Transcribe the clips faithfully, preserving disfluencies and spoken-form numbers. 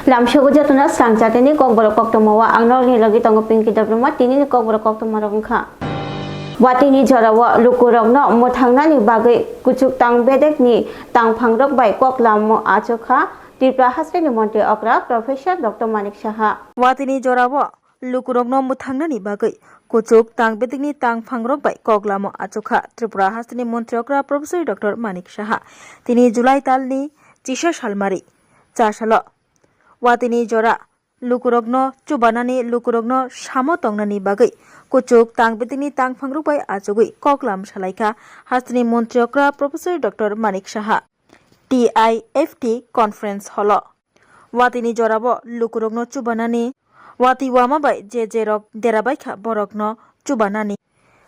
Lamsogo jotono swrang chatini kokborok koktwma o ang nokni logi tongo Pinky Debbarma, tinini kokborok koktwma rok wngkha. Watini jorao lukurokno mwthangnani bagwi kuchuk tang bedekni tangphangrok bai kok lamo achukha Tripura hasteni montri okra Professor Doctor Manik Saha. Watini jorao lukurokno mwthangnani bagwi kuchuk tang bedekni tangphangrok bai kok lamo achukha Tripura hasteni montri okra Professor Doctor Manik Saha. Tini July talni chisa salmari chasalo watini jora lukurokno chubanani, lukurokno samo tongnani bagwi kuchuk tang bedekni tangphangrok bai achugwi koklam salaikha hasteni montri okra Professor Doctor Manik Saha T I F T conference hall o. Watini jorao lukurokno chubanani, wati wama bai je je rok derabaikha borokno chubanani.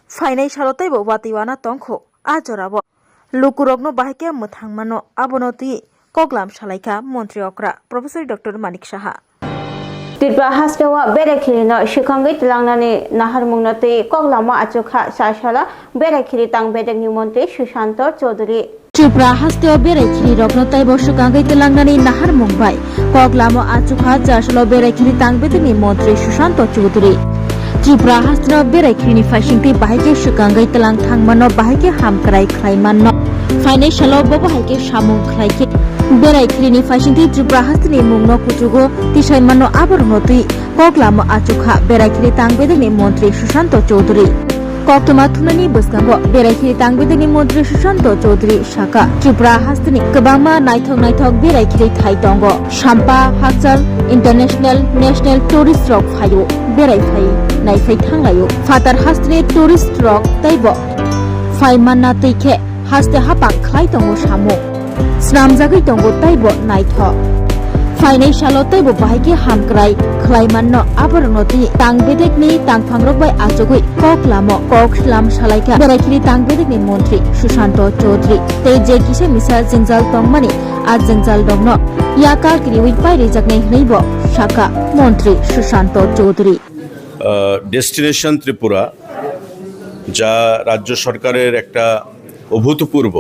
Phainai salo teibo watwi wana tongkho a jorao. Lukurokno bahai khe mwthang mano, abono twi koklam salaikha montri okra Professor Doctor Manik Saha. Tripura hasteo berai khirino swkangwi twlangnani naharmungno twi koklamo achukha chasala berai khiri tang bedekni montri Sushanta Chaudhary. Tripura hasteo berai khiri rokno teibo swkangwi twlangnani naharmung bai kok lamo achukha chasalo berai khiri tang bedekni montri Sushanta Chaudhary. Tripura hasteo berai khirini phaisingtwi bahai khe swkangwi twlang thangmano, bahai khe hamkrai khlai manno. Phainai salo bo bahai khe samung khlai khe berai khirini phaisingtwi Tripura hasteni mungno kuchugo tisai manno, aborokno twi kok lamo achukha berai khiri tang bedekni montri Sushanta Chaudhary. Koktwma thumnani bwskango berai khiri tang bedekni montri Sushanta Chaudhary saka, Tripura hasteni kwbangma naithok naithok berai khiri thai tongo. Sampa, Hakchal, international, national tourist rok phaio, berai phai, naiphai thanglaio. Phatar hasteni tourist rok teibo phai manna twi khe haste hapang khlai tongo samung. Snamjagwi tongo teibo naithok. Phainai salo teibo bahai khe hamkrai khlai manno, aborokno twi tang bedekni tangphangrok bai achugwi kok lamo kok lam salaikha berai khiri tang bedekni montri Sushanta Chaudhary tei je kisa misa jwngjal tongmani a jwngjal rokno yakal kiriwi pairijaknai hwnwibo saka montri Sushanta Chaudhary. আহ, ডেস্টিনেশন ত্রিপুরা, যা রাজ্য সরকারের একটা অভূতপূর্ব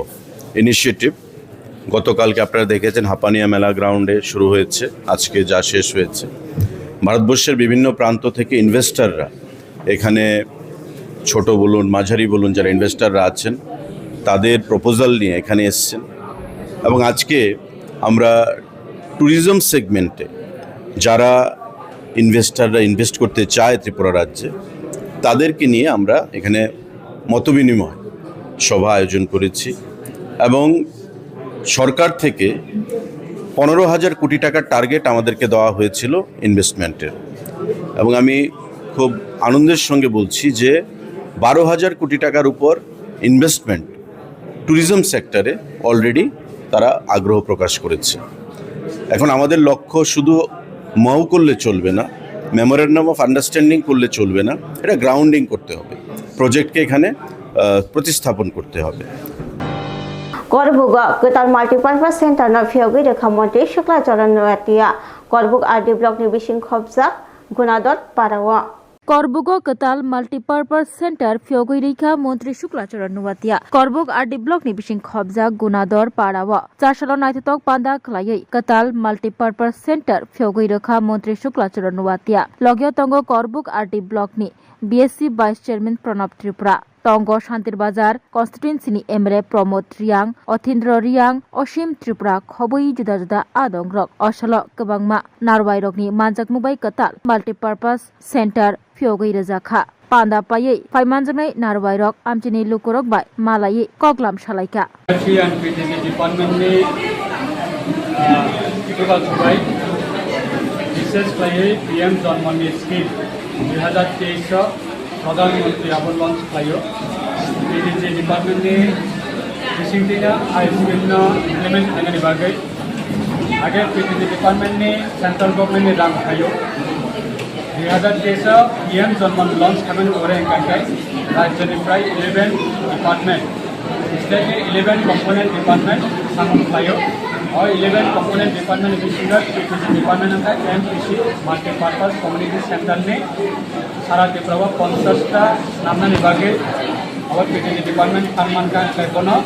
ইনিশিয়েটিভ। গতকালকে আপনারা দেখেছেন হাপানিয়া মেলা গ্রাউন্ডে শুরু হয়েছে, আজকে যা শেষ হয়েছে। ভারতবর্ষের বিভিন্ন প্রান্ত থেকে ইনভেস্টররা এখানে, ছোট বলুন, মাঝারি বলুন, যারা ইনভেস্টররা আছেন, তাদের প্রপোজাল নিয়ে এখানে এসছেন। এবং আজকে আমরা ট্যুরিজম সেগমেন্টে যারা ইনভেস্টররা ইনভেস্ট করতে চায় ত্রিপুরা রাজ্যে, তাদেরকে নিয়ে আমরা এখানে মতবিনিময় সভা আয়োজন করেছি এবং সরকার থেকে পনেরো হাজার কোটি টাকার টার্গেট আমাদেরকে দেওয়া হয়েছিল ইনভেস্টমেন্টের। এবং আমি খুব আনন্দের সঙ্গে বলছি যে বারো হাজার কোটি টাকার উপর ইনভেস্টমেন্ট ট্যুরিজম সেক্টরে অলরেডি তারা আগ্রহ প্রকাশ করেছে। এখন আমাদের লক্ষ্য শুধু মউ করলে চলবে না, মেমোরেন্ডাম অফ আন্ডারস্ট্যান্ডিং করলে চলবে না, এটা গ্রাউন্ডিং করতে হবে, প্রজেক্টকে এখানে, আহ, প্রতিস্থাপন করতে হবে। Korbugo kwtal multipurpose center no phiyogwi rwkha montri Shukla Charan Noatia. Korbuk R D block ni bising khobjak Gunador para o. Korbugo kwtal multipurpose center phiyogwi rwkha montri Shukla Charan Noatia. Korbuk R D block ni bising khobjak Gunador para o chasalo naithotok panda khlaiwi kwtal multipurpose center phiyogwi rwkha montri Shukla Charan Noatia. Logio tongo Korbuk R D block ni B S C vice chairman Pranab Tripura. Tongo Shantir Bazar constituency ni M L A Pramod Riang, Othindro Riang, Osim Tripura khobwi juda juda adongrok. Osalo kwbangma narwai rokni manjakmung bai kwtal multipurpose center phiyogwi rwjakha. Panda paiwi phaimanjaknai narwai rok amchini lukurok bai malaiwi koklam salaikha. F C and P T C department ni, ah, approval subai, bises khlaiwi P M Janmani scheme dui hazar teis o Pradhan Mantri abo launch khlaio. P T C department ni bisingtwi no I scheme no implement khlainani bagwi. Age P T C department ni central government ni rang phaio. Dui hazar teis o P M Janman launch khaimani pore hwnkha khe rajyoni prai eleven department, state ni eleven component department samung khlaio. O eleven component department ni bisingo P T C department hwnkha M P C, Multi Purpose Community Center ni sara Tripura o ponchash ta swnamnani bagwi abo P T C department fund mankha, hwnkhe bono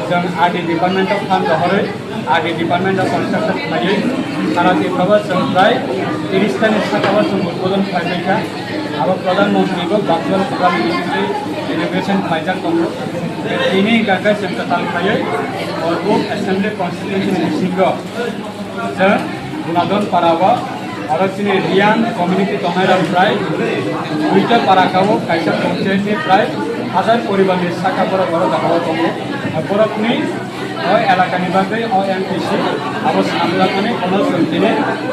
chwng R D department o fund rohorwi R D department o construction khlaiwi Sara Tipraba chwng prai tiris tani saka o chwng udbodon khlaibaikha. Abo Pradhan Mantri bo virtual program ni bisingtwi inauguration khlaijak tongo. Tini hwnkha khe chwng kwtal khaiwi Borbuk Assembly Constituency ni bisingo chwng Gunadon para o oro chini Riyan community tongnai rok prai duita para kha o kaisa panchayat ni prai hajar poribar ni saka borok oro jaga o tongo. Borokni O elakani bagwi o M P C abo swnamjakmani bono chwng tini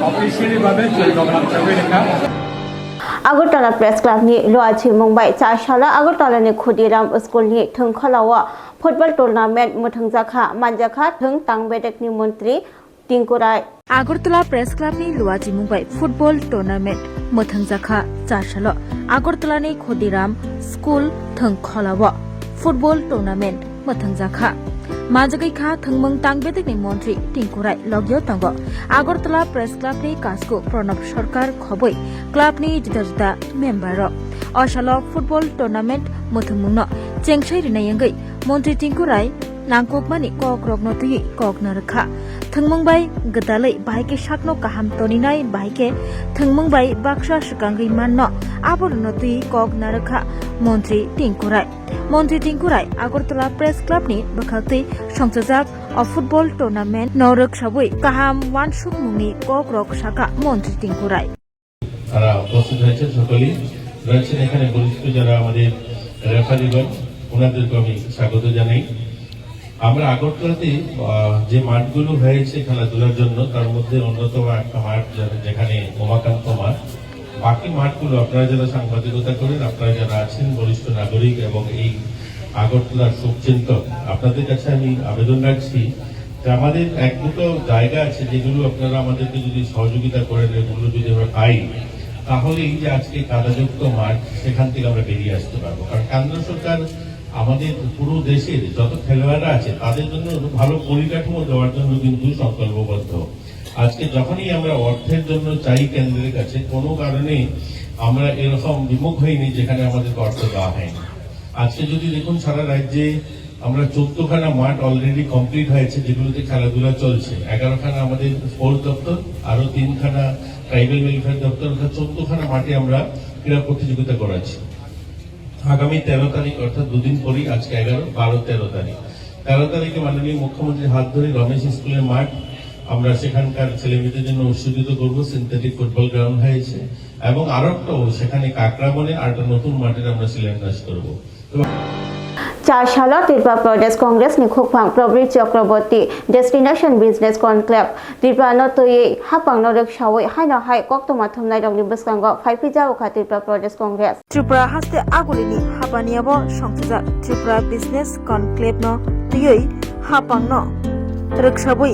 officially bagwi chwng program chagwi rwkha. Agartala Press Club ni luachimung bai chasala Agartala ni Khudiram School ni thwngkhwla o football tournament mwthangjakha, manjakha thwng tang bedekni montri Tinku Rai. Agartala Press Club ni luachimung bai football tournament mwthangjakha chasalo. Agartala ni Khudiram School thwngkhwla o football tournament mwthangjakha. Manjagwi kha thwngmung tang bedekni montri Tinku Rai logio tongo. Agartala Press Club ni kasku Pranab Sarkar khobwi club ni juda juda member rok. O salo football tournament mwthangmung no chengsai rinai wngwi montri Tinku Rai nangkukmani kokrokno twiwi kok narwkha. Thwngmung bai gwdalwi bahai khe sakno kaham toninai, bahai khe thwngmung bai baksa swkangwi manno, aborokno twiwi kok narwkha montri Tinku Rai. Montri Tinku Rai Agartala Press Club ni bwkhaktwi songchajak o football tournament no rwksabwi kaham uansukmungni kokrok sakha montri Tinku Rai. তারা উপস্থিত হয়েছেন সকলেই, রয়েছেন এখানে বরিষ্ঠ যারা আমাদের রেফারিগণ, ওনাদেরকে আমি স্বাগত জানাই। আমরা আগরতলাতে, আহ, যে মাঠগুলো হয়েছে খেলাধুলার জন্য, তার মধ্যে অন্যতম একটা মাঠ যে-, যেখানে উমাকান্ত মাঠ, বাকি মাঠগুলো আপনারা যারা সাংবাদিকতা করেন, আপনারা যারা আছেন, বরিষ্ঠ নাগরিক এবং এই আগরতলার শুভচিন্তক, আপনাদের কাছে আমি আবেদন রাখছি যে আমাদের এক দুটো জায়গা আছে যেগুলো আপনারা আমাদেরকে যদি সহযোগিতা করেন, এগুলো যদি আমরা পাই, তাহলে এই যে আজকে কাদাযুক্ত মাঠ, সেখান থেকে আমরা বেরিয়ে আসতে পারবো। কারণ কেন্দ্র সরকার আমাদের পুরো দেশের যত খেলোয়াড়রা আছে তাদের জন্য ভালো পরিকাঠামো দেওয়ার জন্য কিন্তু সংকল্পবদ্ধ। আজকে যখনই আমরা অর্থের জন্য চাই কেন্দ্রের কাছে, কোনো কারণে আমরা এরকম বিমুখ হইনি যেখানে আমাদেরকে অর্থ দেওয়া হয়নি। আজকে যদি দেখুন, সারা রাজ্যে আমরা চোদ্দ খানা মাঠ already complete হয়েছে, যেগুলোতে খেলাধুলা চলছে। এগারো খানা আমাদের স্পোর্টস দপ্তর, আরো তিনখানা ট্রাইবাল ওয়েলফেয়ার দপ্তর, অর্থাৎ চোদ্দ খানা মাঠে আমরা ক্রীড়া প্রতিযোগিতা করাচ্ছি। আগামী তেরো তারিখ, অর্থাৎ দুদিন পরই, আজকে এগারো, বারো, তেরো তারিখ, তেরো তারিখে মাননীয় মুখ্যমন্ত্রীর হাত ধরে রমেশ স্কুলের মাঠ আমরা সেখানকার ছেলেমেয়েদের জন্য উৎসর্গিত করব। সিনথেটিক ফুটবল গ্রাউন্ড হয়েছে এবং আরেকটাও সেখানে কাকড়াবনে আরেকটা নতুন মাঠের আমরা শিলান্যাস করব। Chasalo Tripura Pradesh Congress ni khukphang Prabir Chakraborty Destination Business Conclave Tripura no twiwi hapang no rwksawi haino hai koktwma thumnai rokni bwskango phaiphijao kha Tripura Pradesh Congress. Tripura haste agulini hapaniabo songchajak Tripura Business Conclave no twiwi hapang no rwksawi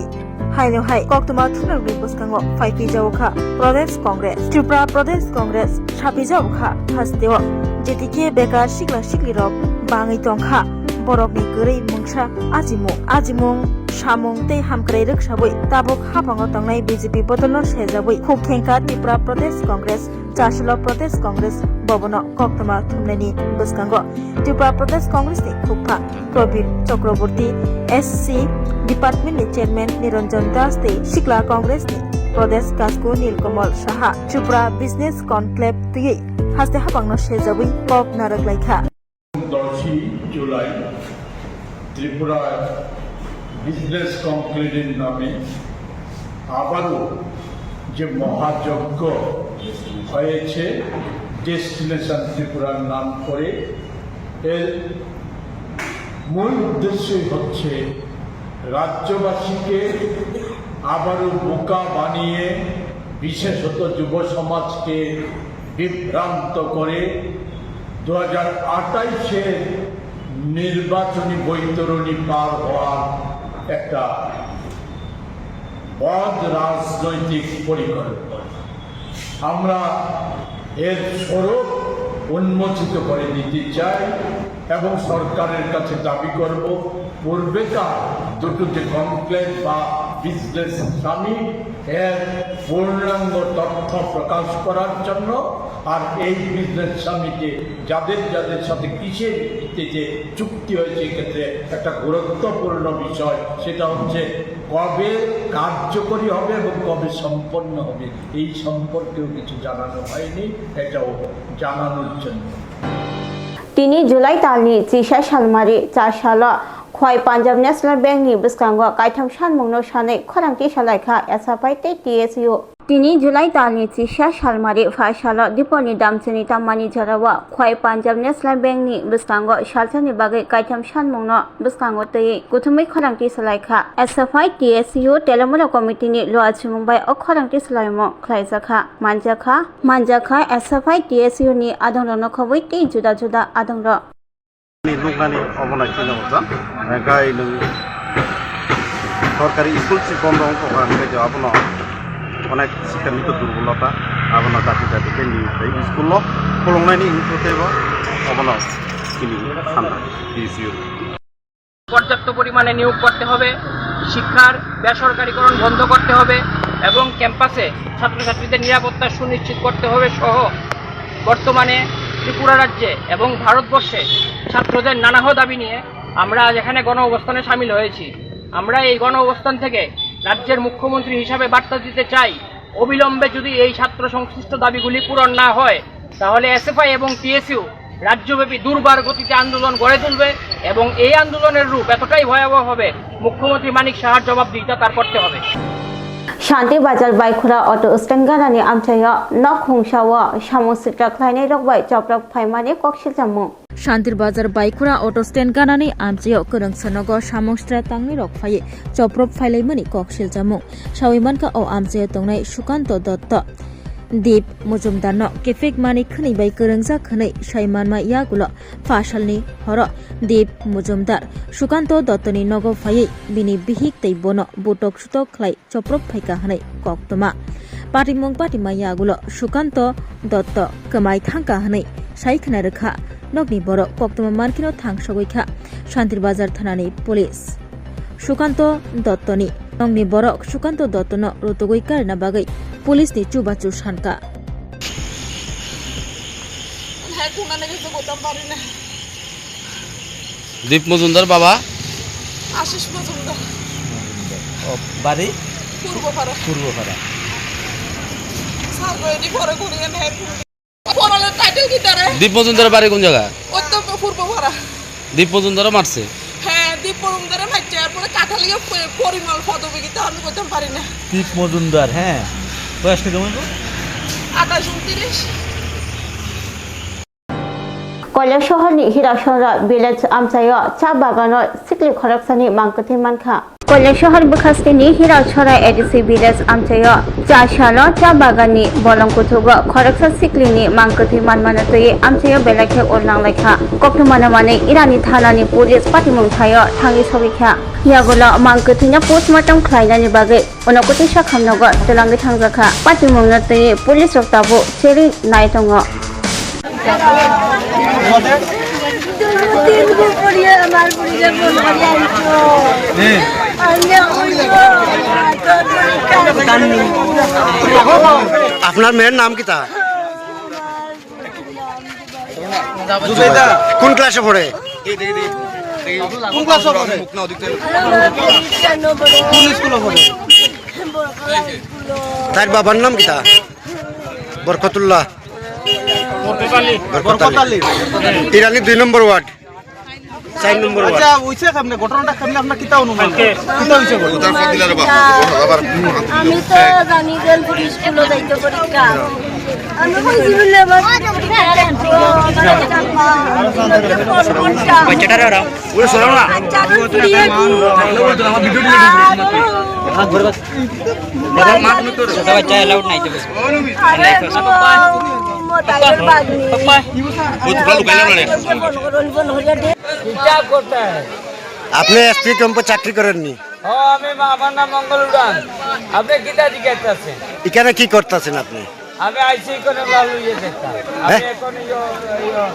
haino hai koktwma thumnairokni bwskango phaiphijao kha Pradesh Congress. Tripura Pradesh Congress saphijao kha hasteo, J T K bekar sikla siklirok bangwi tongkha, borokni kwrwi mungsa ajimung, ajimung, samung tei hamkrai rwksawi tabuk haphango tongnai B J P bodolno sejawi khuk khengkha Tripura Pradesh Congress. Chasalo Pradesh Congress bobono koktwma thumnaini bwskango Tripura Pradesh Congress ni khukphang Prabir Chakraborty, S C Department ni Chairman Niranjan Das tei Sikla Congress ni Pradesh Kasku Nilkamal Saha Tripura Business Conclave twiwi haste hapangno sejawi kok narwk laikha. দশই জুলাই ত্রিপুরায় বিজনেস কনক্লেভের নামে আবারও যে মহাযজ্ঞ হয়েছে ডেস্টিনেশন ত্রিপুরার নাম করে, এর মূল উদ্দেশ্যই হচ্ছে রাজ্যবাসীকে আবারও বোকা বানিয়ে, বিশেষত যুব সমাজকে বিভ্রান্ত করে দু হাজার আঠাইশের নির্বাচনী বৈতরণী পার হওয়ার একটা বদ রাজনৈতিক পরিকল্পনা। আমরা এর স্বরূপ উন্মোচিত করে দিতে চাই এবং সরকারের কাছে দাবি করব, পূর্বেকার দুটো যে কনক্লেভ বা বিজনেস সামিট, এর পূর্ণাঙ্গ তথ্য প্রকাশ করার জন্য, আর এই বিজনেস সামিটে যাদের যাদের সাথে কিসের ভিত্তিতে চুক্তি হয়েছে, এক্ষেত্রে একটা গুরুত্বপূর্ণ বিষয়, সেটা হচ্ছে কবে কার্যকরী হবে এবং কবে সম্পন্ন হবে, এই সম্পর্কেও কিছু জানানো হয়নি, এটাও জানানোর জন্য। Tini July talni chisa salmari cha salo Khwai Punjab National Bank ni bwskango kaitham sanmungno sanwi khorang tisalaikha S F I tei T S U. Tini July talni chisa salmari pha salo Dipolni Damchini Tammani jorao Khwai Punjab National Bank ni bwskango salsani bagwi kaitham sanmungno bwskango twiwi kuthumwi khorang tisalaikha. S F I T S U Telamura Committee ni luachimung bai o khorang tisalaimung khlaijakha, manjakha, manjakha S F I T S U ni adongrokno khobwi tei juda juda adongrok. Ni nuknani obono khe no hwnjak, hwnkhe nwng sorkari school si bondo wngkha, hwnkhe je abono onek sikha ni to durbolota, abono dati dati khe ni tei school o khulungnani wngkha teibo obono chini sanda D C U. পর্যাপ্ত পরিমাণে নিয়োগ করতে হবে, শিক্ষার বেসরকারীকরণ বন্ধ করতে হবে এবং ক্যাম্পাসে ছাত্রছাত্রীদের নিরাপত্তা সুনিশ্চিত করতে হবে সহ বর্তমানে ত্রিপুরা রাজ্যে এবং ভারতবর্ষে ছাত্রদের নানাহ দাবি নিয়ে আমরা আজ এখানে গণ অবস্থানে সামিল হয়েছি। আমরা এই গণ অবস্থান থেকে রাজ্যের মুখ্যমন্ত্রী হিসাবে বার্তা দিতে চাই, অবিলম্বে যদি এই ছাত্র সংশ্লিষ্ট দাবিগুলি পূরণ না হয়, তাহলে S F I এবং T S U রাজ্যব্যাপী দুর্বার গতিতে আন্দোলন গড়ে তুলবে এবং এই আন্দোলনের রূপ এতটাই ভয়াবহ হবে, মুখ্যমন্ত্রী মানিক সাহার জবাবদিহিতা তার করতে হবে। Shanti Bazar Baikhura auto stand ganani amchaio nok hungsao samung sitra khlainai rok bai choprok phaimani kok siljamung. Shantir Bazar Baikhura auto stand ganani amchaio kwrwngsa nogo samung sitra tangni rok phaiwi choprok phailaimani kok siljamung. Sawi mankha o amchaio tongnai Sukanto Dotto, Deep Mujumdarno kepek mani khwnwi bai kwrwngjak hwnwi sai manma yagulo pha salni horo Deep Mujumdar Sukanto Dottoni nogo phaiwi bini bihik tei bono butok sutok khlai choprok phaikha hwnwi koktwma. Patimung patima yagulo Sukanto Dotto kwmai thangkha hwnwi sai khna rwkha nokni borok. Koktwma mankheno thangsogwi kha Shantir Bazar thanani police. Sukanto Dottoni nokni borok Sukanto Dottono rutugwi karina bagwi police ni chubachu sankha. Dip Mojumdar baba? Ashish Mojumdar. O, bari? Purbo Para. Purbo Para. Sir, go edi pore guri ene hai phone. Pore le title ki dare? Dip Mojumdar bari kun jaga? Oi to Purbo Para. Dip Mojumdar marse? He, Dip Mojumdar marse, ar pore Kathaliya pe-, Porimal photo bigi ta ami koitam pari na. Dip Mojumdar, he. Boyos koi jomon ko? Atais untiris. Koilashahar ni Hirasora village amchaio cha bagano sikli khoroksani mangkwthwi mankha. Koilashahar bwkhasteni Hirasora A D C village amchaio cha salo cha baganni bolong kuthugo khoroksa siklini mangkwthwi manmano twiwi amchaio belai khe ul nanglaikha. Koktwmano manwi Irani thanani police patimung thaio thangwi sogwikha. Yagulo mangkwthwino postmortem khlainani bagwi Uno kutui sakhamnogo twlangwi thangjakha. Patimungno twiwi police rok tabuk cherwi nai tongo. আপনার মেয়ের নাম কিতা? জুবেদা। কোন ক্লাসে পড়ে? কোন ক্লাসে পড়ে? কোন স্কুলে পড়ে? তার বাবার নাম কিতা? বরকতুল্লাহ। বরকত আলী। বরকত আলী। ইরানি দুই নম্বর ওয়ার্ড। চার নম্বর ওয়ার্ড। আচ্ছা, ওইসে কেমনে? ঘটনাটা কেমনে? আপনার কিতা অনুমান? কালকে। কিতা হইছে ঘটনা? আমি তো জানি যে পুলিশ স্কুলে যাইতে পরীক্ষা। আমি কইছি বলে আমার বাচ্চাটারে ওরা। ওরে সরাও না। আচ্ছা, আমি ফিরিয়ে দিই। আমার ভিডিও নিয়ে আর ছোট বাচ্চা অ্যালাউড নাই তো। আপনি এসপি ক্যাম্পে চাকরি করেননি? ও, আমি, আমার নাম মঙ্গল উড়ান। আপনি কিতা জিজ্ঞাসা আছেন? এখানে কি করতেছেন আপনি? আমি আইসি করে লাল হয়ে যেতাম। আমি হ্যাঁ? এখন ইয়ো, ইয়ো,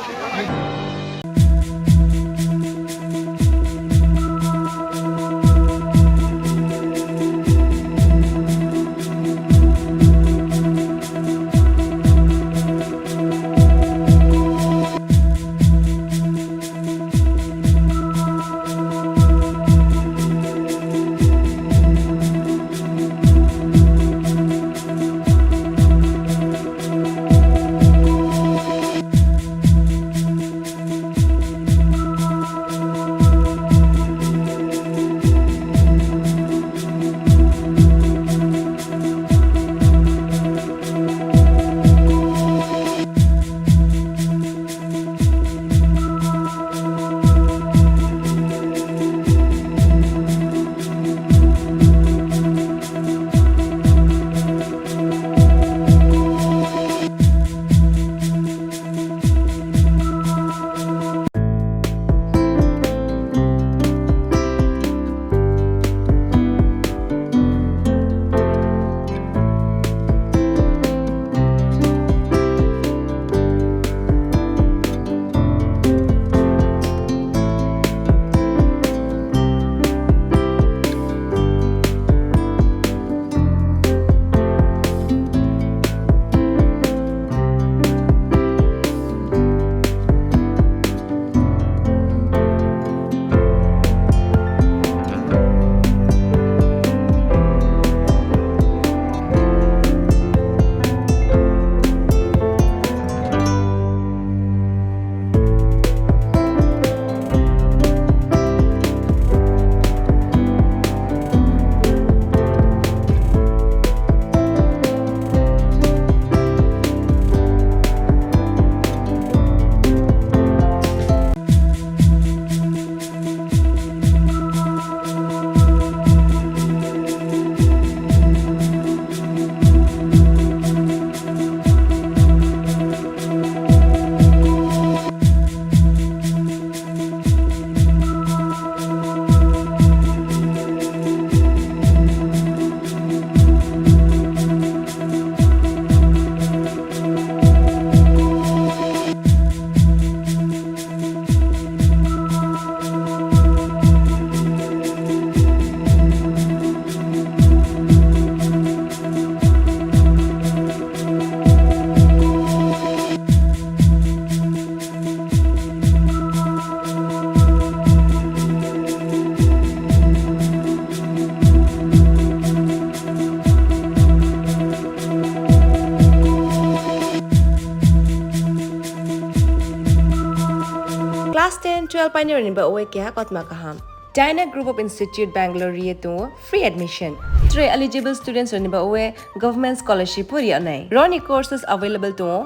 Class ten, twelve painirokni bagwi keha kotma kaham. Dyna Group of Institute Bangalore ri tongo free admission. Tre eligible students rokni bagwi government scholarship o ri anai. Roni courses available tongo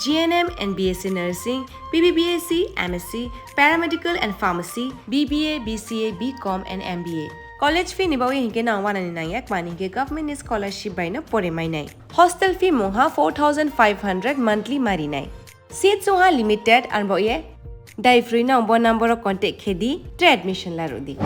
G N M and B S C Nursing, B B B S C, M S C, Paramedical and Pharmacy, B B A, B C A, B Com and M B A. College fee ni bagwi hinkhe nang wanani nangya, kmani hinkhe government ni scholarship bai no pore mainai. Hostel fee mungha four thousand five hundred monthly marinai. Seats wngha limited, arbo ye dai free no bo number o contact khe di, tre admission la rw di.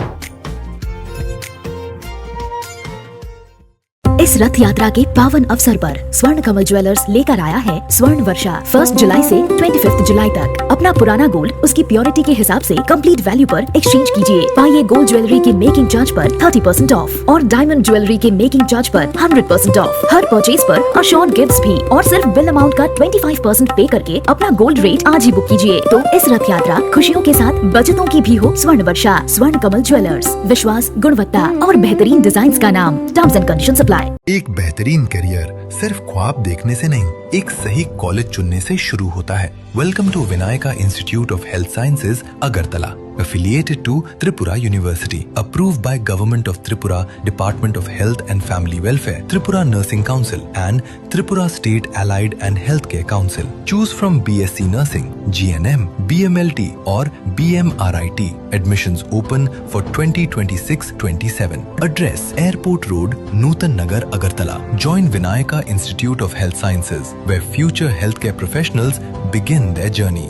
इस रथ यात्रा के पावन अवसर पर स्वर्ण कमल ज्वेलर्स लेकर आया है स्वर्ण वर्षा। फर्स्ट जुलाई से ट्वेंटी फिफ्थ जुलाई तक अपना पुराना गोल्ड उसकी प्योरिटी के हिसाब से कंप्लीट वैल्यू पर एक्सचेंज कीजिए। पाइए गोल्ड ज्वेलरी के मेकिंग चार्ज पर थर्टी परसेंट ऑफ और डायमंड ज्वेलरी के मेकिंग चार्ज पर हंड्रेड परसेंट ऑफ। हर परचेज पर अश्योर्ड गिफ्ट्स भी और सिर्फ बिल अमाउंट का ट्वेंटी फाइव परसेंट पे करके अपना गोल्ड रेट आज ही बुक कीजिए। तो इस रथ यात्रा खुशियों के साथ बचतों की भी हो। स्वर्ण वर्षा, स्वर्ण कमल ज्वेलर्स, विश्वास, गुणवत्ता और बेहतरीन डिजाइन का नाम। Terms and condition apply. एक बेहतरीन करियर सिर्फ ख्वाब देखने से नहीं, एक सही कॉलेज चुनने से शुरू होता है। Welcome to Vinayaka Institute of Health Sciences, Agartala, affiliated to Tripura University, approved by Government of Tripura, Department of Health and Family Welfare, Tripura Nursing Council and Tripura State Allied and Healthcare Council. Choose from B S C Nursing, G N M, B M L T or B M R I T. Admissions open for twenty twenty-six twenty-seven. Address: Airport Road, Nutan Nagar, Agartala. Join Vinayaka Institute of Health Sciences, where future healthcare professionals begin their journey.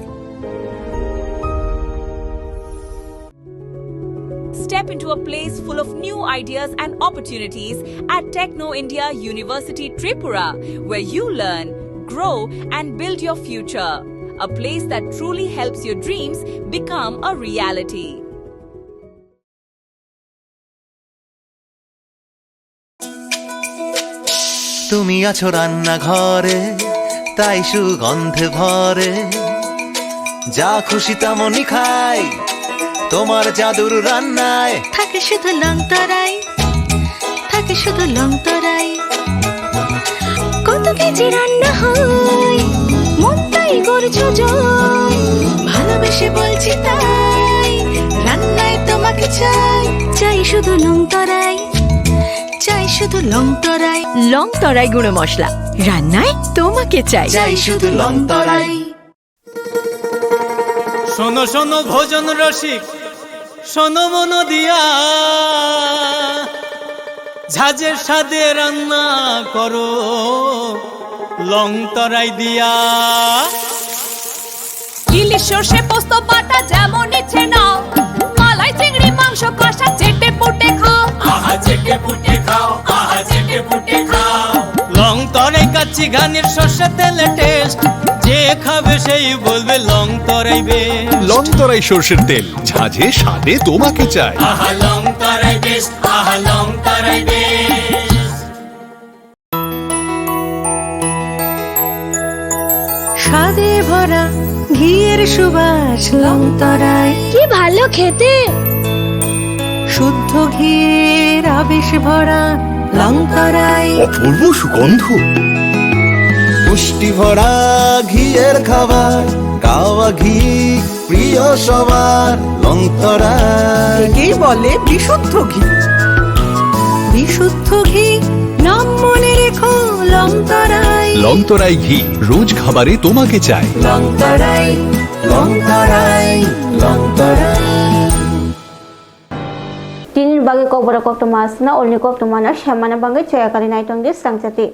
Step into a place full of new ideas and opportunities at Techno India University Tripura, where you learn, grow, and build your future. A place that truly helps your dreams become a reality. তুমি আছো রান্নাঘরে, তাই সুগন্ধে ভরে। যা খুশি তেমনই খাই, তোমার জাদুর রান্নায়। থাকে শুধু লং তরাই, থাকে শুধু লং তরাই। কত কেজি রান্না হয়, মনটাই করছো জয়। ভালোবেসে বলছি তাই, রান্নায় তোমাকে চাই। চাই শুধু লং তরাই, চাই শুধু লং তরাই। লং তরাই গুঁড়ো মশলা, রান্নায় তোমাকে চাই। চাই শুধু লং তরাই। শোনো শোনো ভোজন রসিক, শোনো মন দিয়া, ঝাঁঝের স্বাদে রান্না করো লং তরাই দিয়া। ইলিশ সর্ষে পোস্ত বাটা যেমন ইচ্ছে নাও, মালাই চিংড়ি মাংস কষা চেটে পুটে খাও। আহা চেটে পুটে খাও, আহা চেটে পুটে খাও। লং তরাই কাচ্চি ঘানির সর্ষে তেলে টেস্ট, যে খাবে সেই বলবে লং তরাই বেস্ট। লং তরাই সর্ষের তেল, ঝাঁঝে স্বাদে তোমাকে চাই। আহা লং তরাই বেস্ট, আহা লং তরাই বেস্ট। স্বাদে ভরা ঘিয়ের সুবাস লং তরাই। কি ভালো খেতে! শুদ্ধ ঘিয়ের আবেশ ভরা লং তরাই। অপূর্ব সুগন্ধ। পুষ্টি ভরা ঘিয়ের খাবার, গাওয়া ঘি প্রিয় সবার লং তরাই। একেই বলে বিশুদ্ধ ঘি। বিশুদ্ধ ঘি, নাম মনে রেখো লং তরাই। লং তরাই ঘি, রোজ খাবারে তোমাকে চাই। লং তরাই, লং তরাই, লং তরাই। Tini bagwi kokborok koktwma aswkno, ulni koktwmano semmani bagwi choya kari nai tongdi swrangchati.